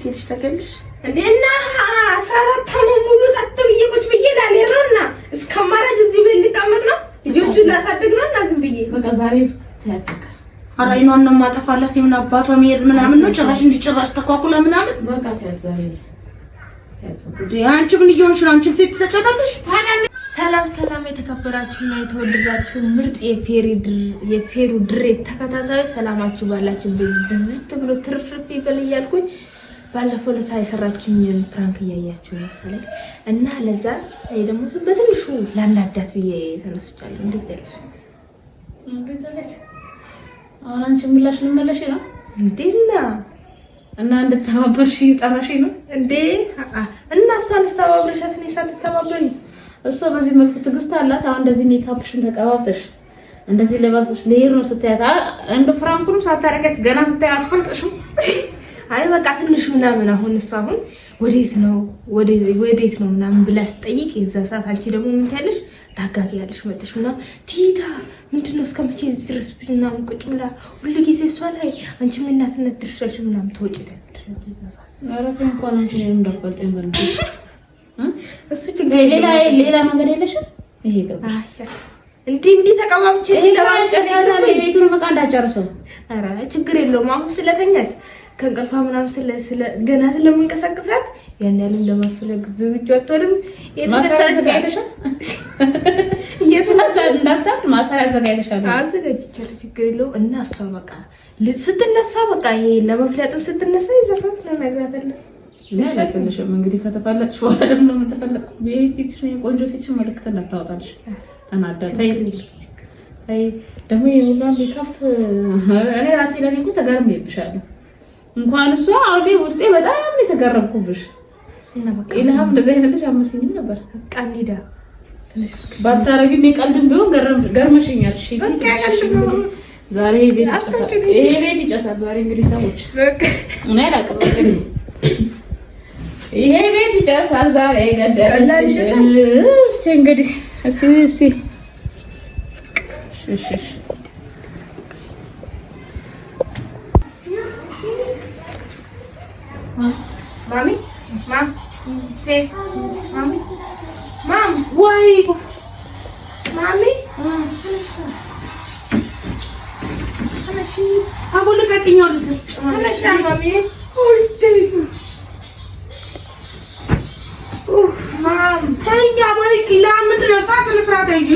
ከሄድሽ ታውቂያለሽ እንዴ? እና 14 ዓመት ሙሉ ጸጥ ብዬ ቁጭ ብዬ ላልሄድ ነው እና እስከማረጅ እዚህ ቤት ልቀመጥ ነው? ልጆቹን ላሳድግ ነው እና ዝም ብዬ በቃ ዛሬ ተያት በቃ። ኧረ አይኗን ነው የማጠፋላት። የምን አባቷ መሄድ ምናምን ነው ጭራሽ እንዲጭራሽ ተኳኩላ ምናምን በቃ ተያት ዛሬ ተያት በቃ። እንዴ አንቺ ምን እየሆንሽ ነው? አንቺ ፊት ትሰጫታለሽ? ሰላም ሰላም፣ የተከበራችሁና የተወደዳችሁ ምርጥ የፌሩ ድሬ ተከታታዮች ሰላማችሁ ባላችሁ ብዝት ብሎ ትርፍርፍ ይበል እያልኩኝ ባለፈው ለታ የሰራችኝን prank እያያችሁ መሰለኝ እና ለዛ እኔ ደግሞ በትንሹ ላናዳት ብዬ ተነስቻለሁ። እንዴት ያለሽ እንዴት አለች? አሁን አንቺ ምላሽ ልመለሽ ነው እንዴና እና እንድተባበርሽ እየጠራሽ ነው እንዴ? እና እሷን አስተባብረሻት እኔ ሳትተባበሪ እሷ በዚህ መልኩ ትዕግስት አላት። አሁን እንደዚህ ሜካፕሽን ተቀባብተሽ እንደዚህ ለባብሰሽ ልሄድ ነው ስታያት እንደ prank ኡንም ሳታረጋት ገና ስታያት አትፈልጥሽም። አይ በቃ ትንሽ ምናምን አሁን እሷ አሁን ወዴት ነው ወዴት ነው ምናምን ብላ ስጠይቅ የዛ ሰዓት አንቺ ደግሞ ምን ትያለሽ? ታጋጊያለሽ መጥተሽ ምናምን ትሂዳ ምንድን ነው እስከ መቼ እዚህ ድረስ ምናምን ቁጭ ብላ ሁሉ ጊዜ እሷ ላይ አንቺም የእናትነት ድርሻሽ ምናምን ተወጪ ኧረ ተይ እንኳን አንቺ እኔንም እንዳትበልጪኝ በእናትሽ። እሱ ችግር ሌላ ሌላ መንገድ የለሽም? ይሄ ይቅርብሽ። እንዲህ እንዲህ ተቀባብቼ ይሄ ጨሳታ ቤቱን በቃ እንዳጨርሰው። ኧረ ችግር የለውም። አሁን ስለተኛች ከእንቅልፏ ምናምን ስለ ስለ ገና ስለምንቀሳቀሳት ያን ያህልም ለመፈለግ ዝግጁ አትሆንም። ማሰሪያ አዘጋጅተሻል? እንዳታብድ ማሰሪያ አዘጋጅተሻል? አዘጋጅቻለሁ፣ ችግር የለውም። እና እሷ በቃ ስትነሳ በቃ ይሄ ለመፍለጥም ስትነሳ የዛ ሰዓት እነግራታለሁ። እኔ አላውቅልሽም። እንግዲህ ከተፈለጥሽ በኋላ ደግሞ ለምን ተፈለጥኩ ይሄ ፊትሽ የቆንጆ ፊትሽ መልዕክት እንዳታወጣልሽ። ተናዳ ተይ ተይ። ደግሞ የሁሏን ሜካፕ እኔ ራሴ ለእኔ እኮ ተገርሜብሻለሁ። እንኳን እሷ አሁን ላይ ውስጤ በጣም የተገረምኩብሽ። እና በቃ ኢልሃም እንደዚህ አይነት ልጅ አመስኝም ነበር። በቃ እንሂዳ። ባታረጊም የቀልድም ቢሆን ገርመሽኛል። እሺ በቃ የቀልድ ነው። ዛሬ ይሄ ቤት ይጨሳል፣ ይሄ ቤት ይጨሳል። ዛሬ እንግዲህ ሰዎች በቃ እኔ አላውቅም። እንግዲህ ይሄ ቤት ይጨሳል ዛሬ ገደለችሽ። እስኪ እንግዲህ እስኪ እስኪ እሺ እሺ ማሚ ማም ማሚ ማም ወይ ማሚ አቦ ልቀቅኝ። ወደዚያ ትጨማለሽ። ተነሽ ማሚ ማም ተኛ ወይ ለምንድን ነው እሷ ስነ ስርዓት ያዥ።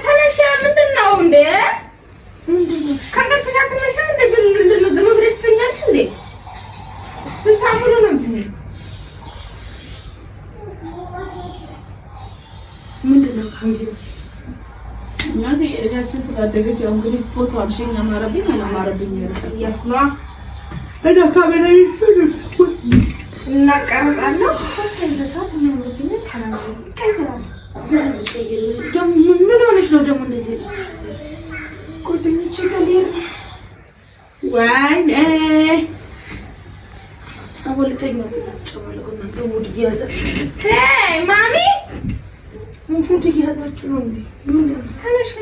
ተነሽ። ምንድን ነው እንዴ? ከእንቅልፍሽ አትነሽም እንዴ? ምንድን ነው ዝም ብለሽ ትተኛለሽ እንዴ? ስንት ሰዓት ሙሉ ነው የምትተኛው? ምንድን ነው እናቴ ልጃችን ስላደገች ያው እንግዲህ ፎቶ አልሽኝ አማረብኝ አላማረብኝ እያልኩ ነዋ። እና ካሜራ እና ቀርጻለሁ። ምን ሆነሽ ነው ደግሞ እንደዚህ? ጓደኞቼ ጋር ልሄድ ነው። ወይኔ አቦ ልተኛ። ትጨማለቁ እናንተ mood እየያዛችሁ ማሚ mood እየያዛችሁ ነው እንዴ? ምንድን ነው? ተነሽ።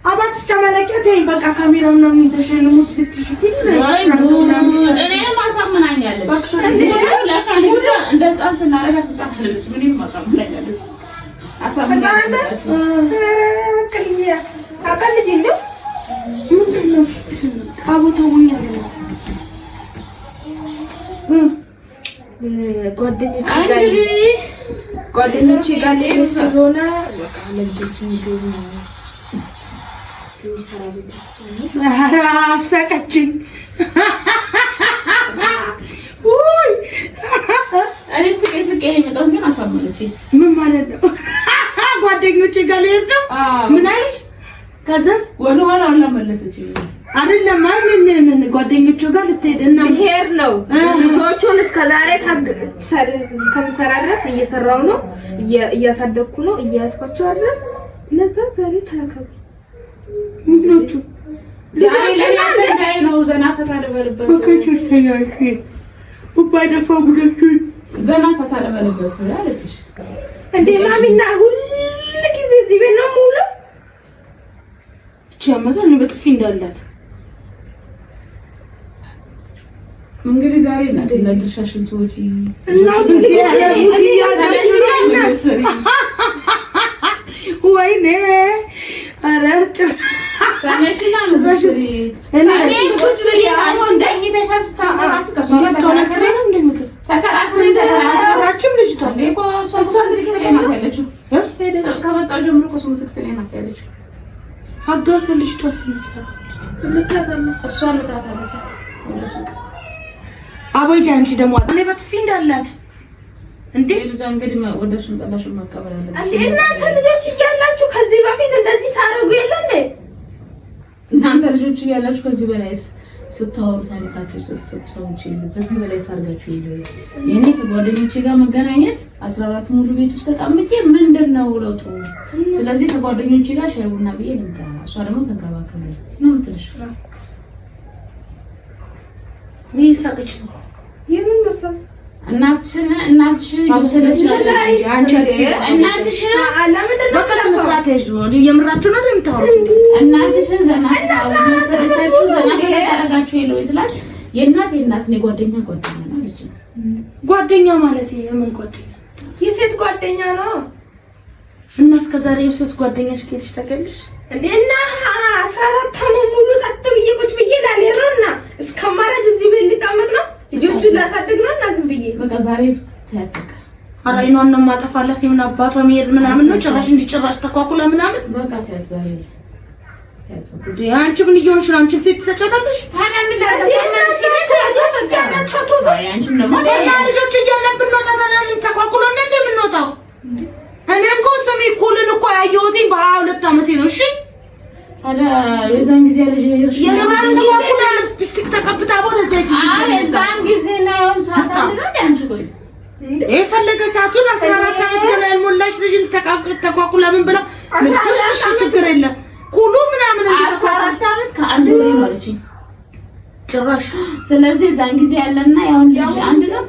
አባት ትጨማለቂያ ተይኝ በቃ። ካሜራ ምናምን ይዘሽ mood ልትይዥብኝ ነው። ወይ ጉድ! እኔንም አሳምናኛለች። ለካ ልጅቷ እንደ ሕፃን ስናደርጋት ሕፃን አይደለችም። እኔንም አሳምናኛለች። አሳምናኛለች። አቀልጅ እንደው ምንድን ነው? አቦ ተውኝ አለ። ጓደኞቼ ጋር እንግዲህ ጓደኞቼ ጋር ልሄድ ስለሆነ በቃ ለልጆች ምግብ ትንሽ ሰራ ብላቸው ነው። ኧረ አሳቀችኝ። ውይ እኔም ስቄ ስቄ ነው የመጣሁት፣ ግን አሳመነችኝ። ምን ማለት ነው? ጓደኞቼ ጋር ልሄድ ነው። ምን አለሽ? ከዛስ ወደኋላ አላመለሰችኝም። አይደለም ምን ምን ጓደኞቼ ጋር ልትሄድ እና ልሄድ ነው። ልጆቹን እስከ ዛሬ እስከምሰራ ድረስ እየሰራው ነው፣ እያሳደግኩ ነው፣ እያያዝኳቸው አይደል? ለዛ ዛሬ ተረከቡ ምንድነው? ዛሬ ለእኔ አሸንዳዬ ነው። ዘና ፈታ ልበልበት፣ ዘና ፈታ ልበልበት አለችሽ። እንዴ ማሚና ሁል ጊዜ እዚህ ቤት ነው የምውለው። እቺ ያመታል በጥፊ እንዳላት እንግዲህ ዛሬ እናት ለድርሻሽን ትወጪ ወይኔ ኧረ ልጅቷ አቦይ አንቺ ደግሞ እኔ በጥፊ እንዳላት እንዴ እንግዲህ ወደሽም ጠላሽም መቀበል አለብሽ። እንዴ እናንተ ልጆች እያላችሁ ከዚህ በፊት እንደዚህ ታደርጉ የለ እንዴ? እናንተ ልጆች እያላችሁ ከዚህ በላይ ስታወሩ ታሪካችሁ ስትስቁ ሰዎች የሉ። ከዚህ በላይ ሳርጋችሁ የሉ። የኔ ከጓደኞቼ ጋር መገናኘት 14 ሙሉ ቤት ውስጥ ተቀምጬ ምንድን ነው ለውጡ? ስለዚህ ከጓደኞቼ ጋር ሻይ ቡና ብዬ ልምጣ፣ እሷ ደግሞ ተንከባከብ ነው የምትልሽ። ምን ሳቅች ነው የምን መሰል እናትሽን እናትሽን እናትሽን ዘና ወሰደቻችሁ፣ ዘና ታደርጋችሁ የለ ወይ ስላት የእናት የእናት ነው ጓደኛ ጓደኛ ነው አለች። ጓደኛ ማለት የምን ጓደኛ? የሴት ጓደኛ ነው። እና እስከ ዛሬ የሴት ጓደኛሽ ከሄድሽ ታውቂያለሽ እንዴ? እና 14 ዓመት ሙሉ ጸጥ ብዬ ቁጭ ብዬ ላልሄድ ነው እና እስከማረጅ እዚህ ቤት ልቀመጥ ነው ልጆቹን ላሳድግ ነው እና ዝም ብዬ በቃ ዛሬ ታያት። በቃ ኧረ አይኗን ነው የማጠፋላት። የምን አባቷ መሄድ ምናምን ነው ጭራሽ እንዲጭራሽ ተኳኩላ ምናምን በቃ ታያት ዛሬ። አንቺ ምን እየሆንሽ ነው? አንቺ ፊት ትሰጫታለሽ። ልጆች እያለን ብንወጣ ተኳኩሎ ነው እንደምንወጣው። እኔ እኮ ስሚ ኩልን እኮ ያየሁት በ22 ዓመቴ ነው። እሺ የዛን ጊዜ ሊፕስቲክ ተቀብታ የፈለገ ሰዓቱን 14 ዓመት ገና ያልሞላች ልጅ ተኳኩላ ምን ብላ ችግር የለም ኩሉ ምናምን 14 ዓመት ከአንድ ወር ይሆናል ጭራሽ። ስለዚህ የዛን ጊዜ ያለና ያሁን ልጅ አንድ ነው።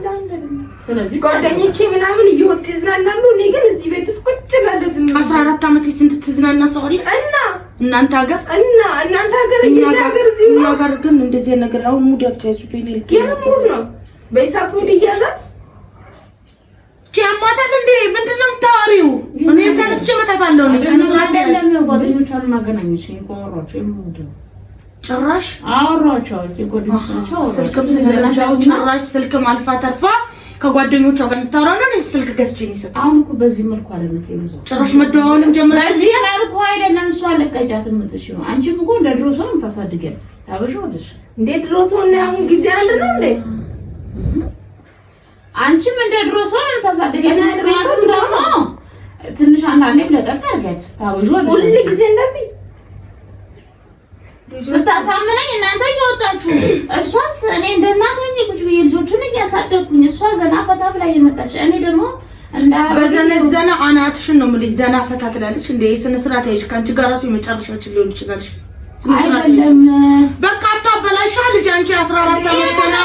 ስለዚህ ጓደኞቼ ምናምን እየወጡ ይዝናናሉ። እኔ ግን እዚህ ቤት ውስጥ ቁጭ እላለሁ። ዝም 14 ዓመት ስንት ትዝናና ሰው አለ እና እናንተ ሀገር እና እናንተ ሀገር እኛ ሀገር እዚህ ነው። እኛ ጋር ግን እንደዚህ ነገር አሁን mood ያልተያዙብኝ ነው። የምን mood ነው? በሂሳብ mood እያዛል ያማታል እንዴ? ምንድን ነው የምታወሪው? እኔ ተነስቼ እመታታለሁ። ጓደኞቿን ማገናኘች አወሯቸው። ጭራሽ አወሯቸው። ጓደኞች ናቸው። ስልክም ስለገዛው ጭራሽ ስልክም አልፋ ተርፋ ከጓደኞቿ ጋር የምታወራው ነው። ስልክ ገዝቼ ነው የሰጠው። አሁን እኮ በዚህ መልኩ አይደለም ፌሩዛ፣ ጭራሽ መደዋወልም ጀምረሽ በዚህ መልኩ አይደለም። እሷ ለቀጫት የምትሽ ነው። አንቺም እኮ እንደ ድሮ ሰው ነው የምታሳድጊያት። ታበዣለሽ እንደ ድሮ ሰው እና አሁን ጊዜ አንድ ነው እንዴ? አንቺም እንደ ድሮ ሰው ነው የምታሳድጊያት። ምክንያቱም ደግሞ ትንሽ አንዳንዴም ለቀቅ አድርጊያት። ታበዣለሽ ሁሉ ጊዜ እንደዚህ ስታሳምነኝ እናንተ እየወጣችሁ እሷስ እኔ እንደ እናት ሆኜ ቁጭ ብዬ ልጆቹን እያሳደግኩኝ እሷ ዘና ፈታ ብላ እየመጣች እኔ ደግሞ በዘነዘና አናትሽን ነው የምልሽ። ዘና ፈታ ትላለች እንደ ስነ ስርዓት ያይሽ ከአንቺ ጋር እራሱ የመጨረሻችን ሊሆን ይችላል። አይደለም በቃ አታበላሻ ልጅ። አንቺ 14 ዓመት ገና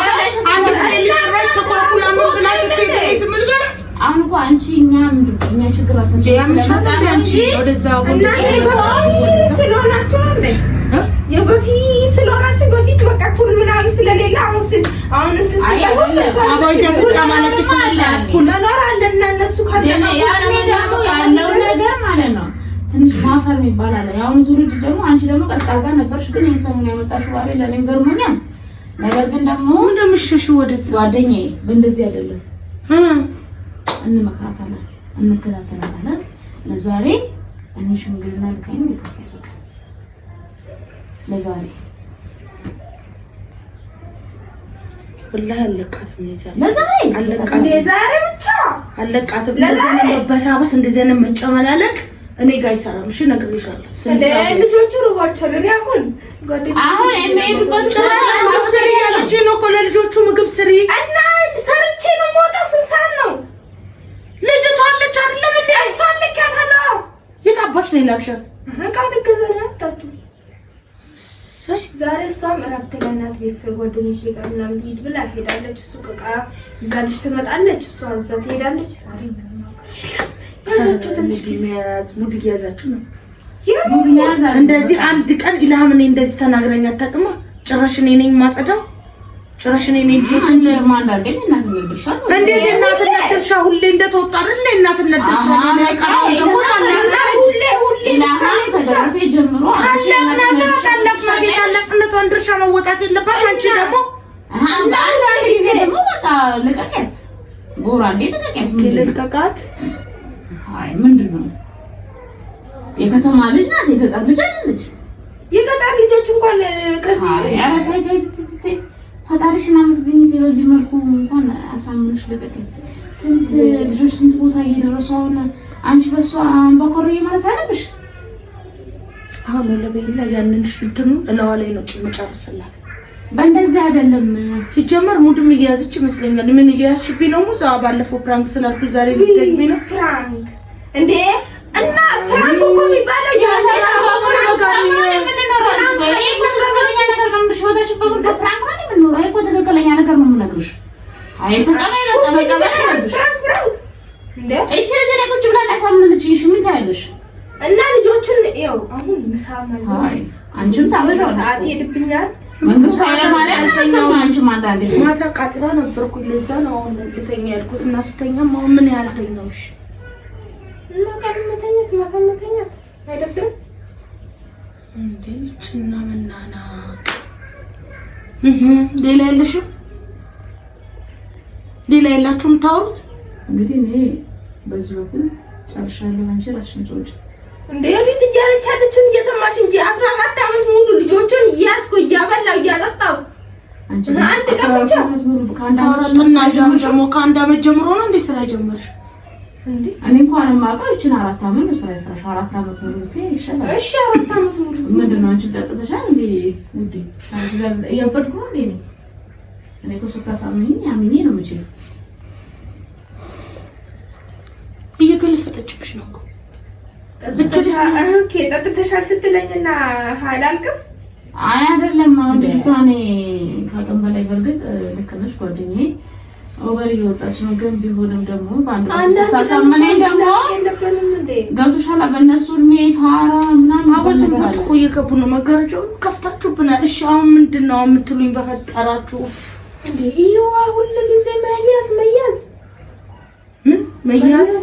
አንድ ፍሬ ልጅ ጭራሽ ተኳኩላ ምን ብላ ስትሄድ እኔ ዝም ልበላት? አሁን እኮ አንቺ እኛ ምንድን ነው እኛ ችግር ያምሻል እንደ አንቺ ወደዛ ስለሆናችሁ ነው እንዴ? የበፊት ስለሆናችሁ በፊት በቃ ቱል ምናምን ስለሌለ አሁን አሁን እንትን መኖር አለና እነሱ ያለው ነገር ማለት ነው። ትንሽ ማፈር የሚባል አለ። የአሁኑ ትውልድ ደግሞ አንቺ ደግሞ ቀዝቃዛ ነበርሽ፣ ግን ይሄን ሰሞን ያመጣሽው ባህሪ ለእኔም ገርሞኛል። ነገር ግን ደግሞ እንደምሸሽ ወደዛ ጓደኛዬ በእንደዚህ አይደለም፣ እንመክራታለን፣ እንከታተላታለን። ለዛሬ እኔ ሽምግልና ልካኝ ልካኝ በቃ ለዛሬ ወላሂ አለቃትም። ለዛሬ ብቻ አለቃትም። እንደዚህ ዓይነት መበሳበስ፣ እንደዚህ ዓይነት መጨመላለቅ እኔ ጋር አይሰራም። እሺ እነግርሻለሁ። ልጆቹ ርቧቸዋል። እኔ አሁን አሁን የሚሄዱበት ምግብ ስሪ እያለችኝ ነው እኮ ለልጆቹ ምግብ ስሪ እና ሰርቼ ነው የምወጣው። ስንት ሰዓት ነው? ልጅቷ አለች አይደለም እንዴ? እሷን ልኬያታለሁ። የት አባሽ ነው የላክሻት? ዕቃ ልገዛ ነው ያወጣችው ዛሬ። እሷም እረፍት ላይ ናት። ቤተሰብ ጓደኞች ጋር ምናምን ልሂድ ብላ ሄዳለች። ሱቅ ዕቃ ይዛልሽ ትመጣለች። እሷ እዛ ትሄዳለች። ዛሬ ምንም ያዛችሁ ትንሽ ጊዜ mood እየያዛችሁ ነው። እንደዚህ አንድ ቀን ኢልሃም እኔ እንደዚህ ተናግረኝ አታውቅማ። ጭራሽ እኔ ነኝ የማጸዳው። ጭራሽ እኔ ልጆችን እንዴት የእናትነት ድርሻ ሁሌ እንደተወጣ አይደል? የእናትነት ድርሻ ደግሞ ታላቅ ናት። የታላቅነቷን ድርሻ መወጣት የለባት። አንቺ ደግሞ ደግሞ በቃ ልቀቂያት፣ ጎራ እንዴ ልቀቂያት፣ ልቀቃት። አይ ምንድን ነው የከተማ ልጅ ናት፣ የገጠር ልጅ አይደለች። የገጠር ልጆች እንኳን ከዚህ ኧረ ተይ ተይ ተይ ፈጣሪሽን አመስግኝ። በዚህ መልኩ እንኳን አሳምንሽ ልቀቂያት። ስንት ልጆች ስንት ቦታ እየደረሱ አሁን አንቺ በሷ አንባኮርዬ ማለት አለብሽ። አሁን ለቤላ ያንን እንትኑ እለዋ ላይ ነው ጨርስላት። በእንደዚህ አይደለም ሲጀመር mood ም እየያዘች ይመስለኛል። ምን እየያዝሽብኝ ነው? ሙዛ ባለፈው prank ስላልኩ ዛሬ ልትደግሚ ነው prank እንዴ? እና prank እኮ የሚባለው ትክክለኛ ነገር ነው የምነግርሽ። አይ ተቀበይ በቃ መቀበል አለብሽ። እቺ ልጅ እኔ ቁጭ ብላ ያሳመነችኝ። እሺ ምን ታያለሽ? እና ልጆቹን ያው አሁን ምሳ ማለት አንቺም ታበዣለሽ። ሰዓት ይሄድብኛል። መንግስቱ ኃይለማርያም አንቺም አንዳንዴ ማታ ቃጥራ ነበርኩኝ። ለዛ ነው አሁን ልተኛ ያልኩት እና ስተኛም አሁን ምን ያህል ተኛውሽ? እና ቀን መተኛት ማታ መተኛት አይደብርም እንዴ? እና መናናቅ ሌላ የለሽም? ሌላ የላችሁም? ታውሩት እንግዲህ እኔ በዚህ በኩል ጨርሻለሁ። አንቺ ራስሽን ተወጪ እንዴ ወዲት እያለች ያለችውን እየሰማሽ እንጂ 14 ዓመት ሙሉ ልጆቹን እያዝኩ እያበላው እያጠጣው አንድ ቀን ብቻ ደግሞ ከአንድ ዓመት ጀምሮ ነው እንዴ ስራ የጀመርሽ? እኔ እንኳን የማውቀው ይችን 4 ዓመት ነው ስራ የሰራሽው። 4 ዓመት ሙሉ ይሻላል። እሺ 4 ዓመት ሙሉ ምንድን ነው አንቺ ጠጥተሻል እንዴ? ውዴ እያበድኩ ነው እንዴ? እኔ እኮ ስታሳምኚኝ አምኜ ነው የምችለው። እየገለፈጠችብሽ ነው እኮ okay። ጠጥተሻል ስትለኝና ላልቅስ? አይ አይደለም። አሁን ልጅቷ እኔ ከአቅም በላይ በእርግጥ ልክ ነሽ ጓደኛዬ over እየወጣች ነው። ግን ቢሆንም ደግሞ በአንድ ስታሳምነኝ ደግሞ ገብቶሻል። በእነሱ እድሜ ፋራ ምናምን አበዝንቦች እኮ እየገቡ ነው። መጋረጃውን ከፍታችሁብናል። እሺ አሁን ምንድን ነው የምትሉኝ? በፈጠራችሁ እንዴ! ይዋ ሁሉ ጊዜ መያዝ መያዝ ምን መያዝ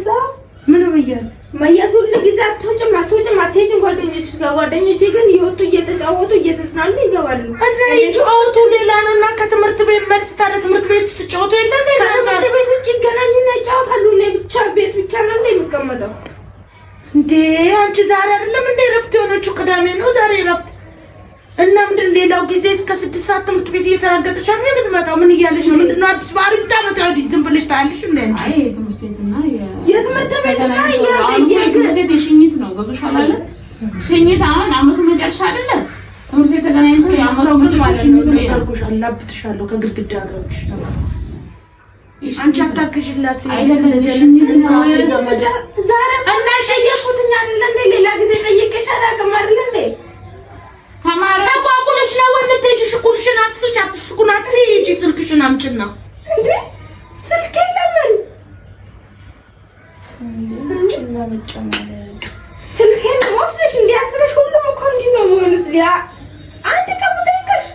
ምን መያዝ መያዝ ሁሉ ጊዜ አትወጭም አትወጭም አትሄጂም ጓደኞችሽ ጋር። ጓደኞቼ ግን እየወጡ እየተጫወቱ እየተዝናኑ ይገባሉ። እና ይጫወቱ ሌላ ነው እና ከትምህርት ቤት መልስ ታዲያ ትምህርት ቤት ውስጥ ትጫወቱ የለ እንዴ? ከትምህርት ቤት ውጭ ይገናኙና ይጫወታሉ። እኔ ብቻ ቤት ብቻ ነው እንዴ የምቀመጠው? እንዴ አንቺ ዛሬ አይደለም እንዴ እረፍት የሆነችው? ቅዳሜ ነው ዛሬ እረፍት እና ምንድን ሌላው ጊዜ እስከ 6 ሰዓት ትምህርት ቤት እየተራገጠች አይደል የምትመጣው? ምን እያለሽ ነው? ምንድን ነው አዲስ ባህሪ የምታመጣው? ዝም ብለሽ ታያለሽ እንዴ? አይ የትምህርት ቤትና የትምህርት ቤትና የትምህርት ቤት የሽኝት ነው። ገብቶሻል አይደል? ሽኝት አሁን አመቱ መጨረሻ አይደለም ትምህርት ቤት ተገናኝተው የአመቱ መጨረሻ ሽኝት ነው። አላብጥሻለሁ ከግድግዳ ጋር አንቺ አታግዥላት ዛሬ እና ሸየኩትኝ አይደል እንዴ? ሌላ ጊዜ ጠይቄሽ አላውቅም አይደል እንዴ? ተቋቁለሽ ነው ወይ የምትሄጂው? ሽኩልሽን አጥፊ፣ ቻፕስቲኩን አጥፊ፣ ሂጂ ስልክሽን አምጪና። እንዴ ስልኬ ለምን ስልኬን ወስደሽ እንዲያስብለሽ? ሁሉም እኮ እንዲህ ነው የሚሆኑት። ሊያ አንድ ቀን ብጠይቅሽ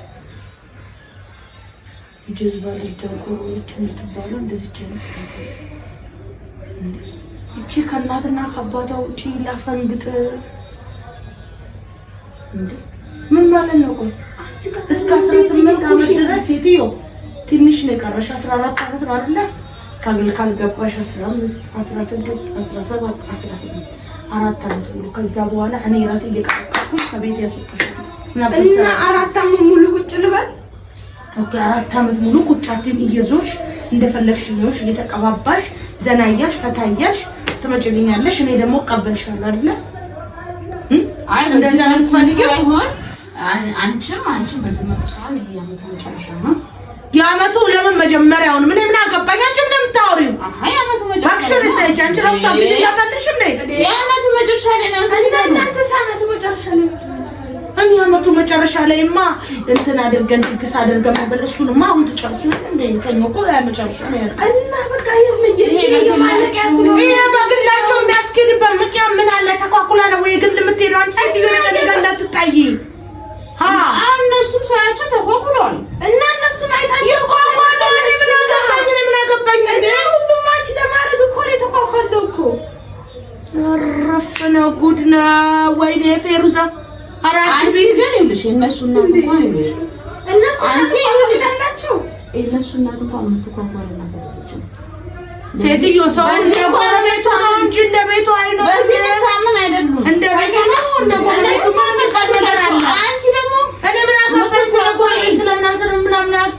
ጀዝባ ልጅ ደንቆሮ ልጅ የምትባለው እንደዚች ይቺ ከእናትና ከአባቷ ውጪ ላፈንግጥ ምን ማለት ነው? ቆይ እስከ 18 ዓመት ድረስ ሴትዮ ትንሽ ነው የቀረሽ። 14 ዓመት ነው አይደለ? ካልገባሽ 15፣ 16፣ 17፣ 18 4 ዓመት ሙሉ። ከዛ በኋላ እኔ ራሴ እየቀረቀርኩሽ ከቤት ያስወጣሻለሁ። እና 4 ዓመት ሙሉ ቁጭ ልበል? okay፣ 4 ዓመት ሙሉ ቁጭ አትይም። እየዞርሽ እንደፈለግሽ እየሆንሽ እየተቀባባሽ ዘና እያልሽ ፈታ እያልሽ ትመጭልኛለሽ። እኔ ደግሞ እቀበልሻለሁ አይደለ? አይ እንደዛ ነው የምትፈልጊው? ሳይሆን አንቺም በዚህ መልኩ ሳይሆን ይሄ የዓመቱ መጨረሻ ነው። የዓመቱ ለምን መጀመሪያውን ምን ምን አገባኝ? አንቺ እንደምታወሪው አይ የዓመቱ መጨረሻ አክሽን እዚህ አንቺ ራሱ ታግጂላታለሽ እንዴ? የዓመቱ መጨረሻ ላይ ነው። እና እናንተ ዓመቱ መጨረሻ ላይ እኔ የዓመቱ መጨረሻ ላይማ እንትን አድርገን ድግስ አድርገን መበል እሱንማ አሁን ትጨርሱ እንዴ? ሰኞ እኮ ያ መጨረሻ ነው ያልኩት። እና በቃ ይሄ በግላቸው የሚያስኬድበት ምክንያት ምን አለ? ተኳኩላ ነው ወይ ግል የምትሄደው? አንቺ ሴትዮ ከእኔ ጋር እንዳትጣይ። እነሱም ሳያቸው ተኳኩለዋል። እና እነሱም አይታቸው ፌሩዛ። ኧረ አንቺ ግን ይኸውልሽ የእነሱ እናት እንኳን ይኸውልሽ እነሱ አንቺ ይኸውልሽ ናቸው የእነሱ እናት እንኳን የምትኳኳል እናት አይደለችም። ሴትዮ ሰው እንደ ጎረቤቱ ነው እንጂ እንደ ቤቱ አይኖርም። በዚህ ልታምን አይደሉም። እንደ ቤቱ ነው እንደ ጎረቤቱ ምን የሚቀር ነገር አለ? አንቺ ደግሞ እኔ ምን አገባኝ ስለ ጎረቤት ስለምናምን ስለምናምን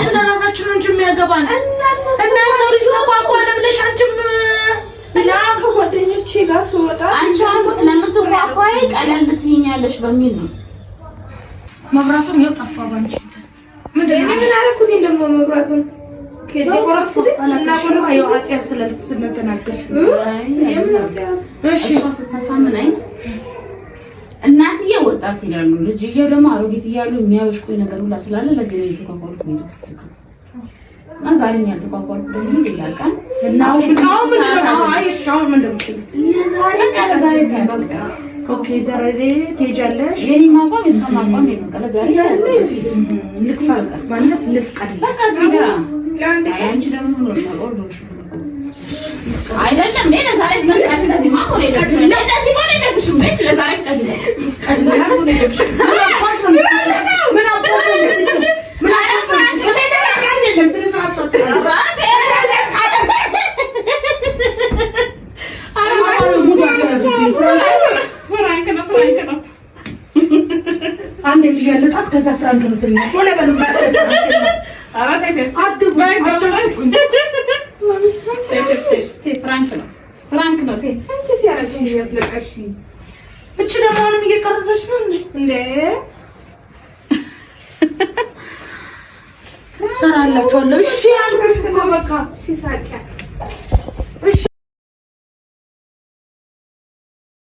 ስለ ራሳችን ነው እንጂ የሚያገባን እና ሰው ልጅ ተኳኳለ ብለሽ አንቺም እና ከጓደኞቼ ጋር ስወጣ አንቺ አሁን ስለምትኳኳይ ቀለል ትይኛለሽ በሚል ነው። መብራቱን ይኸው ጠፋ ባንቺ እኔ ምን አደረኩትኝ ደግሞ መብራቱን ከእጄ ቆረጥኩት እና ኃጢአት ስለተናገርሽ የምን ኃጢአት? እሺ እሷ ስታሳምነኝ እናትዬ ወጣት ይላሉ፣ ልጅዬው ደግሞ አሮጊት እያሉ የሚያበሽቁኝ ነገር ሁላ ስላለ ለዚህ ነው የተኳኳልኩ ነው እና ዛሬ ነው ያልተኳኳልኩ ደግሞ ሌላ ቀን እና አሁን ምንድን ነው? አይ እሺ አሁን ምንድን ነው የምትሉት? በቃ ለዛሬ ተያት በቃ okay ዛሬ ትሄጃለሽ። የኔም አቋም የእሷም አቋም ነው። በቃ ለዛሬ ልክፋ ማለት ልፍቀድ በቃ ትሄዳ። ለአንድ አይ አንቺ ደግሞ ምን ሆነሻል? old ሆንሽ እኮ። አይደለም እንዴ ለዛሬ መፍቀድ እንደዚህ መሆን የለብሽም። እንደዚህ መሆን የለብሽም። እንዴ ለዛሬ ፍቀድ። ምን አባሽ ነው የምትይው? ምን አባሽ ነው የምትይው? የለም ስነ ስርዓት ሰጥተሽ prank ነው prank ነው። አንድ ልጅ ያለጣት ከዛ prank ነው ትለኛለሽ። ወለ በሉ ኧረ ተይ ተይ አድቡ አታስቁኝ። ተይ ተይ ተይ prank ነው prank ነው። ተይ አንቺ ሲያደርግሽ ያስለቀሽኝ እቺ ደግሞ አሁንም እየቀረጸች ነው እንዴ? እንዴ እሰራላችኋለሁ። እሺ አልኩሽ እኮ በቃ ሲሳቂያ